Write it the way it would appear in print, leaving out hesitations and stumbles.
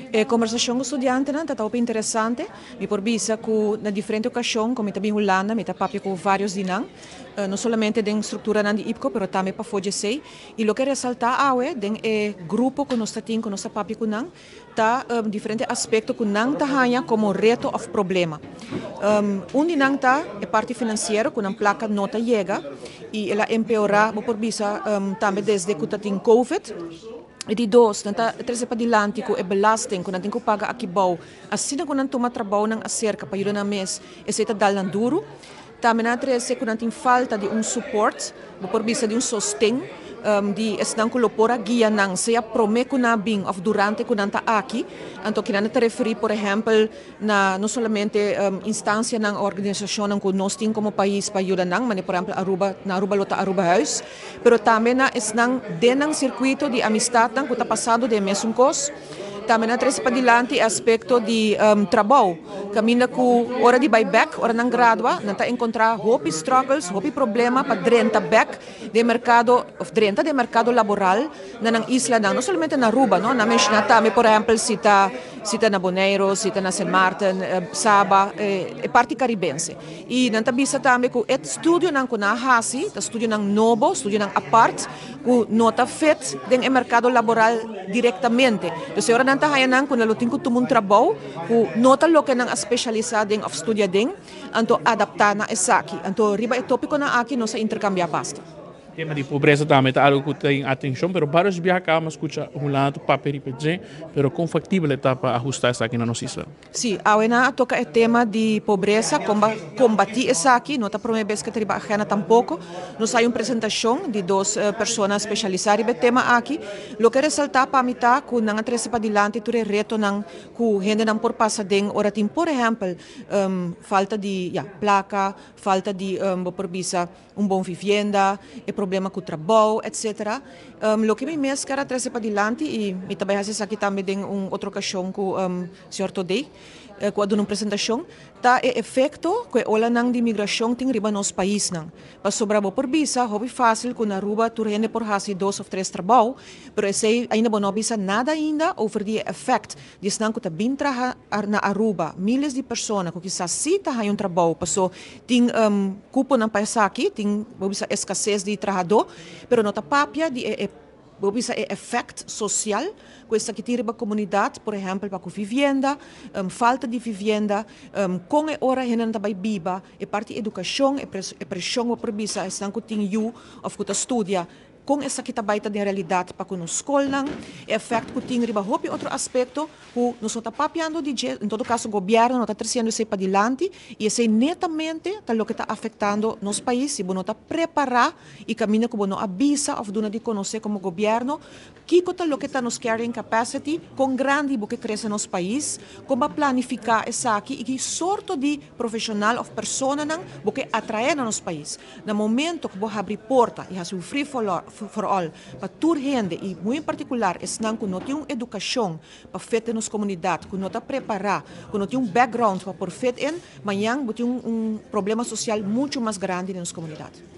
E kombersashon ku studiantenan ta hopi interesante. Mi por bisa ku na diferente okashon ku mi ta bin Hulanda mi ta papia ku vários di nan, no solamente den strukturanan di IPKO pero tambe pafó dje esei. I loke resaltá awe den e grupo ku nos ta tin ku nos ta papia ku nan ta diferente aspekto ku nan ta haña komo reto òf problema. Un di nan ta e parti finansiero ku nan plaka no ta yega i el a empeorá bo por bisa tambe desde ku ta tin covid. E di dos, nan ta trese padilanti ku e belasting ku nan tin ku paga aki bou. Asina ku nan tuma trabounan aserka pa yuda nan mes, esei ta dal nan duru. Tambe nan a trese ku nan tin falta di un support, bo por bisa di un sosten, di esnan ku lo por a guia nan, sea promé ku nan a bin òf durante ku nan ta aki. Anto kinan ta referí por ehèmpel na no solamente instansianan o organisashonnan ku nos tin komo pais pa yuda nan, manera por ehèmpel Aruba, na Aruba lo ta Arubahuis, pero tambe na esnan den nan sirkuito di amistatnan ku ta pasando den e mesun kos. Tambe nan a trese padilanti e aspekto di trabou, kaminda ku ora di bai bèk, ora nan gradua, nan ta enkontrá hopi struggles, hopi problema pa drenta bèk den merkado òf drenta den merkado laboral na nan islanan, no solamente na Aruba, no, nan menshoná tambe por ehèmpel si ta si ta na Boneiru, si ta na Sint Maarten, Saba, e parti karibense. I nan ta bisa tambe ku e studionan ku nan a hasi ta studionan nobo, studionan apart, ku no ta fit den e merkado laboral direktamente. Dus e ora nan ta haña nan ku nan lo tin ku tuma un trabou ku no ta loke nan a spesialisá den òf studia den, anto adaptá na esaki. Anto riba e tópikonan aki nos a interkambiá basta. Tema di pobresa tambe ta algo ku ta den atenshon, pero varios biaha kaba mi a skucha Hulanda ta papia riba dje, pero kon faktibel e ta pa ahustá esaki na nos isla? Sí, awe nan a toka e tema di pobresa, kon ba kombatí esaki, no ta promé bes ku ta riba agenda tampoko. Nos hay un presentashon di dos persona speshalisá riba e tema aki. Loke a resaltá pa mi ta ku nan a trese padilanti tur e retonan ku hendenan por pasa den ora tin por ehèmpel falta di ya plaka, falta di bo por bisa un bon vivienda, e problema ku trabou, etcetera. Loke mi mes ker a trese padilanti i mi ta bai hasi esaki tambe den un otro okashon ku señor Todé ku a duna un presentashon, ta e efekto ku e olanan di migrashon tin riba nos paisnan. Pasobra bo por bisa hopi fásil ku na Aruba tur hende por hasi dos òf tres trabou, pero esei ainda bo no a bisa nada ainda over di e efèkt di esnan ku ta bin traha na Aruba, miles di persona ku kisas sí ta haña un trabou paso tin kuponan pa esaki, tin bo bisa eskases di trahadó, pero no ta papia di e bo bisa e efèkt sosial ku esaki tin riba komunidat, por ehèmpel pa ku vivienda, falta di vivienda, kon e ora hendenan ta bai biba, e parti edukashon, e preshon bo por bisa esnan ku tin yu òf ku ta studia. Kon esaki ta bai ta den realidat pa ku nos skolnan, e efèkt ku tin riba hopi otro aspekto ku nos no ta papiando di dje, en todo kaso gobièrnu no ta tresiendo esei padilanti i esei netamente ta loke ta afektando nos pais si bo no ta prepará i kaminda ku bo no a bisa òf duna di konosé komo gobièrnu kiko ta loke ta nos carrying capacity, kon grandi bo ke krese nos pais, kon bo a planifiká esaki i ki sorto di profeshonal òf personanan bo ke atraé na nos pais. Na momento ku bo habri porta i hasi un free for all pa tur hende i muy en partikular esnan ku no tin un edukashon pa fit den nos komunidat, ku no ta prepará, ku no tin un background pa por fit in, mañan bo tin un problema sosial muchu mas grandi den nos komunidat.